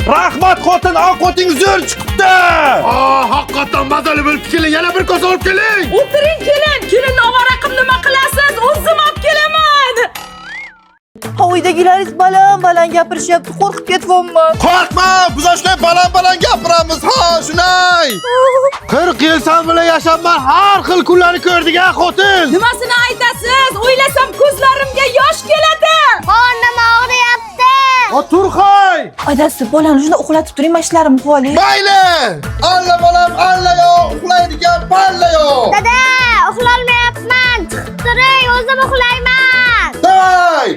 Rahmat xotin, ovqating zo'r chiqibdi. Aa, haqiqatdan mazali bo'lib keling, yana bir kosa olib keling. O'tiring kelin, kelinni ovora qilib nima qilasiz? O'zim olib kelaman. Ha, uydagilaringiz baland baland gapirishyapti, qo'rqib ketyapman. Qo'rqma, biz shunday baland baland gapiramiz, ha, shunday. 40 yil sen bilan yashabman, har xil kunlarni ko'rdik, ha, xotin. Nimasini aytasiz? O'ylasam ko'zlarimga yosh keladi. Qornim og'riyapti. O Turxay! Adasi, bolani shunda uxlatib turing, men ishlarimni qilib olay. Mayli! Alla bolam, alla yo, uxlaydigan palla yo. Dada, uxlolmayapman. Chiqib turing, o'zim uxlayman. Davay!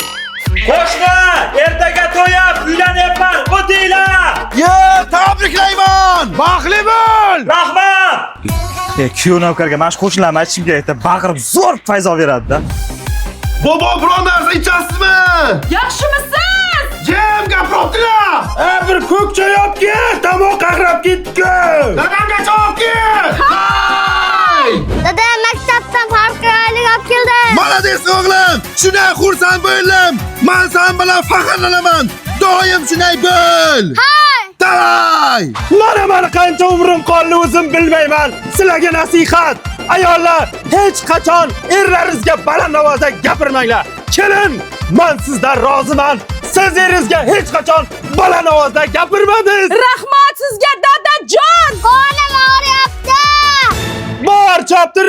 Qo'shni, ertaga to'yib uylanyapman, o'tinglar. Ye, tabriklayman! Baxtli bo'l! Rahmat. Kuyov navkarga mana shu qo'shnilarni aytishim kerak-da, baqirib zo'r fayz olib beradi-da. Bobo, biror narsa ichasizmi? Yaxshimisiz? Jim gapiribdilar! Bir ko'k choy olib kel, tomoq qaqrab ketdi. Dadamga javob kel! Hay! Dada, maktabdan farqli oylik olib keldim. Молодец o'g'lim! Shunday xursand bo'ldim! Man sen bilan faxrlanaman! Doim shunday bo'l! Hay! Davay! Mana qancha umrim qoldi o'zim bilmayman. Sizlarga nasihat. Ayollar hech qachon erlaringizga baland ovozda gapirmanglar. Kelin, men sizdan roziman. Siz eringizga hech qachon baland ovozda gapirmadingiz. Rahmat sizga dadajon. Qornim og'riyapti. Bor choptir.